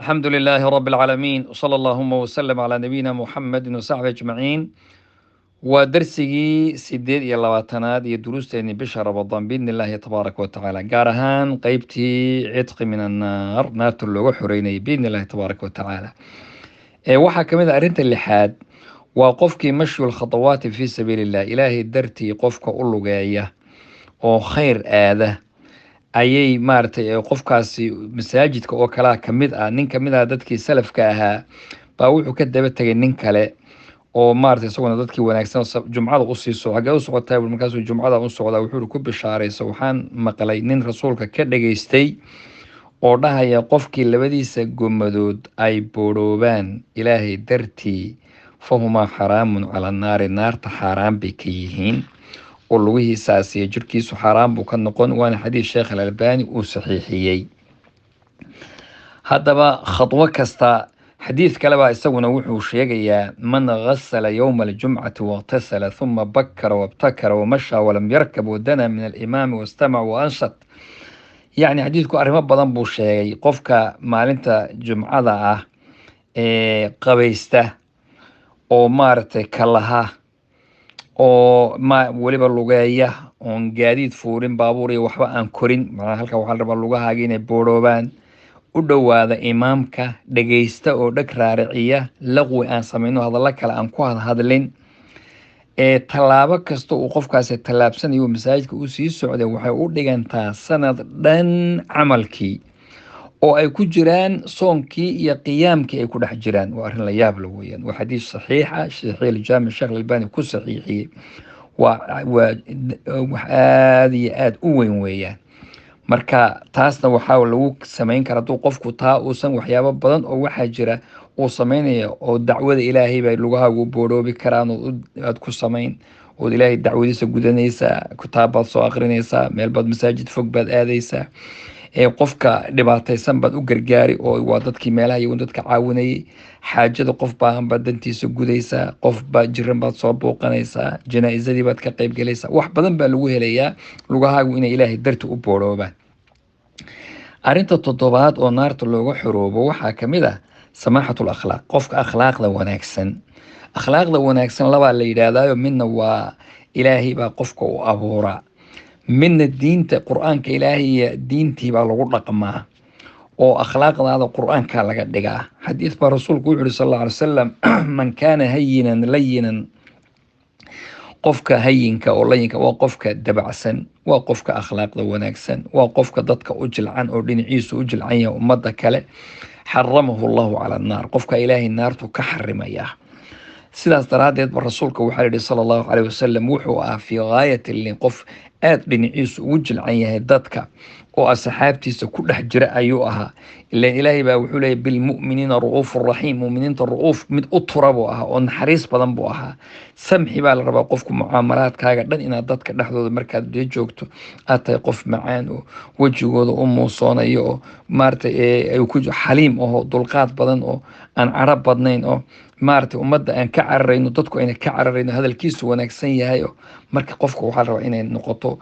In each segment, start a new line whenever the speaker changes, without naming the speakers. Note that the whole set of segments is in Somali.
الحمد لله رب العالمين، وصلى اللهم وسلم على نبينا محمد وصaxbi أجمaعiin. Waa darsigii 28aad iyo duruusteennii bisha Ramadaan, biidni illaahi tabaaraka wa tacaala, gaar ahaan qeybtii cidqi min annaar, naarta looga xoreynayay, biidni illahi tabaaraka wa tacaala. Waxaa kamid ah arrinta lixaad, waa qofkii mashyu lkhatawaati fii sabiili illah, Ilaahay dartii qofka u lugeeya oo khayr aada ayay maaragtay qofkaasi masaajidka oo kalaa kamid ah. Nin kamid ah dadkii salafka ahaa baa wuxuu ka daba tegay nin kale oo maaragtay isaguna dadkii wanaagsan jumcada usii soco. "Xaggee u socotaa?" Markaasuu "Jumcada u socdaa." Wuxuu "Ku bishaaraysa, waxaan maqlay nin rasuulka ka dhageystay oo dhahaya qofkii labadiisa gomadood ay boodhoobaan Ilaahay dartii, fahumaa xaraamun cala naari, naarta xaaraan bay ka yihiin, oo lugihiisaas iyo jirkiisu xaaraan buu ka noqon." Waana xadiis Sheekh Alalbani uu saxiixiyey. Haddaba khadwo kasta, xadiid kale baa isaguna wuxuu sheegayaa: man gasala yowma aljumcati wاqtasala huma bakara wabtakara wamashaa walam yarkab wadana min alimaami wastamac waanshat. Yacni xadiidku arrimo badan buu sheegay. Qofka maalinta jumcada ah ee qabaysta oo maaragtay kalaha oo ma weliba lugeeya oon gaadiid fuurin, baabuur iyo waxba aan korin, macnaha halka waxaa la rabaa lugahaaga inay boodhoobaan, u dhowaada imaamka, dhegeysta oo dheg raariciya, laqwi aan samayno, hadallo kale aan ku hadhadlin, ee tallaabo kasta uu qofkaasi tallaabsanayo masaajidka uu sii socday waxay u dhigantaa sanad dhan camalkii, oo ay ku jiraan soonkii iyo qiyaamkii ay ku dhex jiraan. Waa arrin la yaab la weeyaan. Waa xadiis saxiixa, Saxiix Aljaamic Sheekh Albani ku saxiixiyey. Waa wax aada iyo aada u weyn weeyaan. Marka taasna waxaa lagu samayn kara hadduu qofku taa uusan, waxyaabo badan oo waxaa jira uu sameynaya oo dacwada Ilaahay bay lugahaagu boodhoobi karaan oo aad ku samayn ood Ilaahay dacwadiisa gudanaysaa. Kitaab baad soo akrinaysaa, meel baad masaajid fog baad aadaysaa, ee qofka dhibaataysan baad u gargaari, oo waa dadkii meelaha iyagu dadka caawinayay. Xaajada qof baahan baad dantiisa gudaysaa, qof baa jiran baad soo booqanaysaa, janaa-isadii baad ka qayb galaysaa. Wax badan baa lagu helayaa lugahaagu inay Ilaahay darti u boodhoobaan. Arrinta toddobaad oo naarta looga xoroobo waxaa kamid ah samaaxatul akhlaaq, qofka akhlaaqda wanaagsan. Akhlaaqda wanaagsan labaa la yidhaahdaayo: midna waa Ilaahay baa qofka u abuuraa, midna diinta Qur-aanka Ilaahay iyo diintii baa lagu dhaqmaa oo akhlaaqdaada Qur-aanka laga dhigaa. Xadiis baa rasuulku wuxu uhi sal alla alay wasalam: man kaana hayinan layinan, qofka hayinka oo layinka waa qofka dabacsan, waa qofka akhlaaqda wanaagsan, waa qofka dadka u jilcan oo dhinaciisu u jilcan yahay ummadda kale, xaramahu Allahu cala annaar, qofka Ilaahay naartu ka xarimaya. Sidaas daraaddeed ba rasuulka waxaa yihi sala Allahu caleyh wasalam wuxuu ahaa fii gaayati lin, qof aada dhinaciisu ugu jilcan yahay dadka oo asxaabtiisa ku dhex jira ayuu ahaa. Ilan Ilaahay baa wuxuu leeyahy: bilmu'miniina ru'uufu raxiim. Mu'miniinta ru'uuf, mid u tura buu ahaa oo naxariis badan buu ahaa. Samxi baa la rabaa qofku mucaamalaadkaaga dhan inaad dadka dhexdooda markaad dee joogto aad tahay qof macaan oo wejigooda u muusoonayo oo maaragtay ku xaliim aho, dulqaad badan oo aan caro badnayn, oo maaragtay ummadda aan ka cararayno, dadku ayna ka cararayno, hadalkiisu wanaagsan yahay. Oo marka qofka waxaa la rabaa inay noqoto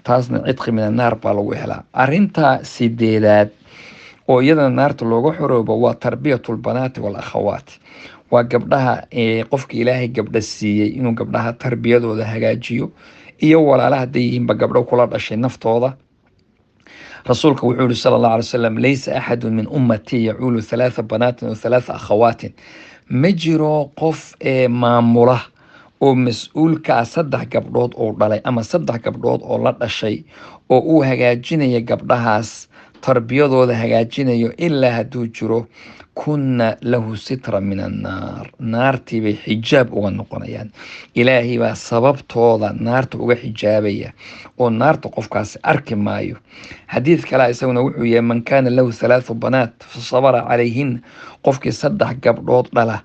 taasna cidqi min annaar baa lagu helaa. Arrinta sideedaad oo iyadana naarta looga xoroobo waa tarbiyatu lbanaati waalakhawaat, waa gabdhaha. Qofka Ilaahay gabdha siiyey inuu gabdhaha tarbiyadooda hagaajiyo, iyo walaalaha hadday yihiinba gabdho kula dhashay naftooda. Rasuulka wuxuu yihi sala Allah alay wasalam: laysa axadu min ummatii yacuulu halaatha banaatin aw halaatha akhawaatin, ma jiro qof ee maamula oo mas-uulka ah saddex gabdhood oo dhalay ama saddex gabdhood oo la dhashay oo uu hagaajinaya gabdhahaas tarbiyadooda hagaajinayo, ilaa hadduu jiro, kunna lahu sitra min annaar, naartii bay xijaab uga noqonayaan. Ilaahay baa sababtooda naarta uga xijaabaya oo naarta qofkaasi arki maayo. Xadiid kale isaguna wuxuu yahay: man kaana lahu halaathu banaat fa sabara calayhin, qofkii saddex gabdhood dhala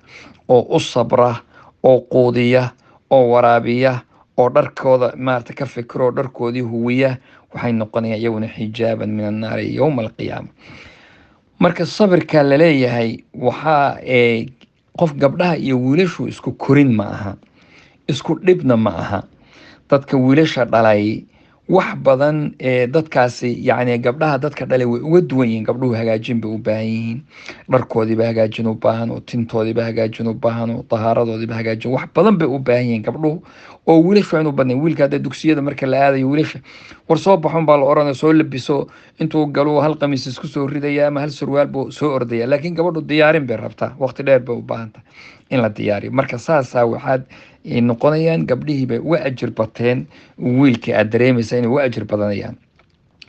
oo u sabra oo quudiya oo waraabiya oo dharkooda maarata ka fikiro oo dharkoodii huwiya, waxay noqonayaan iyaguna xijaaban min annaari yowma alqiyaama. Marka sabirka laleeyahay waxaa qof gabdhaha iyo wiilashu isku korin ma aha, isku dhibna ma aha. Dadka wiilasha dhalay Wax badan ee dadkaasi, yacni gabdhaha dadka dhalay, way uga duwan yihiin. Gabdhuhu hagaajin bay u baahan yihiin, dharkoodiiba hagaajin u baahan, oo tintoodiiba hagaajin u baahan, oo tahaaradoodiiba hagaajin, wax badan bay u baahan yihiin gabdhuhu oo wiilashu aynu badnayn. Wiilka hadda dugsiyada marka la aadayo, wiilasha war soo baxun baa la oranaya, soo labiso, intuu galo hal qamiis isku soo ridaya ama hal surwaal buu soo ordaya. Laakiin gabadhu diyaarin bay rabtaa, waqti dheer bay u baahan tahay in la diyaariyo. Marka saasaa waxaad noqonayaan gabdhihii bay uga ajir bateen wiilkii, aad dareemaysa inay uga ajir badanayaan.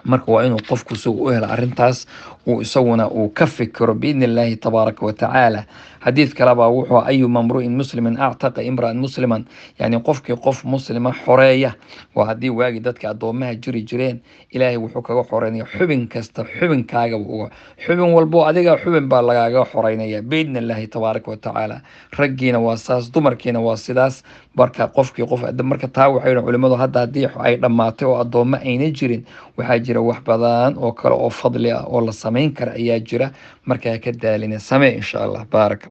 Marka waa inuu qofku si uu u helo arrintaas uu isaguna uu ka fikiro, biidni Illaahi tabaaraka wa tacaala. Xadiid kalebaa wuxuu: ayuma mru'in muslimin actaqa imra'an musliman, yani qofkii qof muslima xoreeya. Waa haddii waagi dadka addoomaha jiri jireen, Ilaahay wuxuu kaga xoreynaya xubin kasta, xubinkaagaba uga xubin walbo adiga xubin baa lagaaga xoreynaya, biidni Illaahi tabaaraka wa tacaala. Raggiina waa saas, dumarkiina waa sidaas. Marka qofkii qof, marka taa waxay yihiin culimadu, hadda haddii ay dhammaatay oo addoommo ayna jirin, waxaa jira wax badan oo kale oo fadli ah oo la samayn kara ayaa jira. Markaa ka daalina, samee insha Allah. Baaraka.